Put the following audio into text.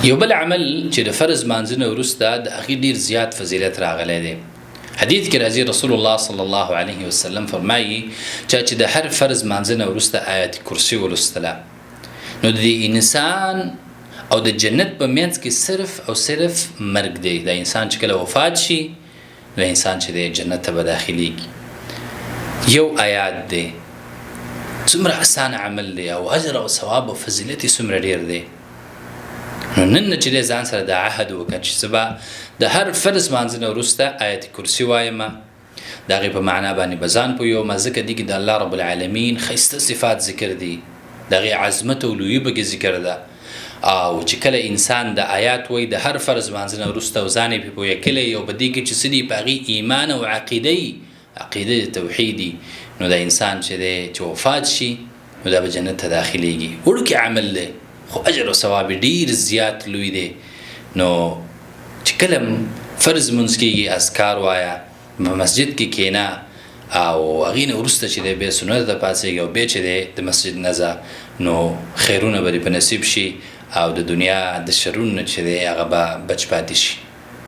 یو بل عمل چې د فرض مانځه نه وروسته د هغې ډیر زیات فضیلت راغلی دی. حدیث کې راځي، رسول الله صلی الله علیه وسلم فرمایي، چا چې د هر فرض مانځه نه وروسته آیت کرسی ولوستله، نو د انسان او د جنت په منځ کې صرف او صرف مرګ دی. دا انسان چې کله وفات شي، دا انسان چې دی جنت ته به داخليږي. یو آیات دی، څومره اسانه عمل دی او اجر او ثواب او فضیلت یې څومره ډیر دی. نو نن نه چې دی ځان سره دا عهد وکړه چې زه به د هر فرض لمانځه نه وروسته آیت کرسي وایم، د هغې په معنا باندې به ځان پوهوم، ځکه دې کې د الله رب العالمین ښایسته صفات ذکر دي، د هغې عظمت او لویي پکې ذکر ده. او چې کله انسان د آیات وایي د هر فرض لمانځه نه وروسته او ځان یې پرې پوهه کړی او په دې کې چې څه دي په هغې ایمان او عقیده یي، عقیده د توحید، نو دا انسان چې دی چې وفات شي، نو دا به جنت ته داخليږي. وړوکی عمل دی خو اجر او ثواب ډیر زیات لوی دی. نو چې کله فرض مونځ کېږي، اذکار وایه، په مسجد کې کېنه او هغې نه وروسته چې دی بیا سنت ته پاڅېږي او بیا چې دی د مسجد نه ځه، نو خیرونه به دې په نصیب شي او د دنیا د شرونو نه چې دی هغه به بچ پاتې شي.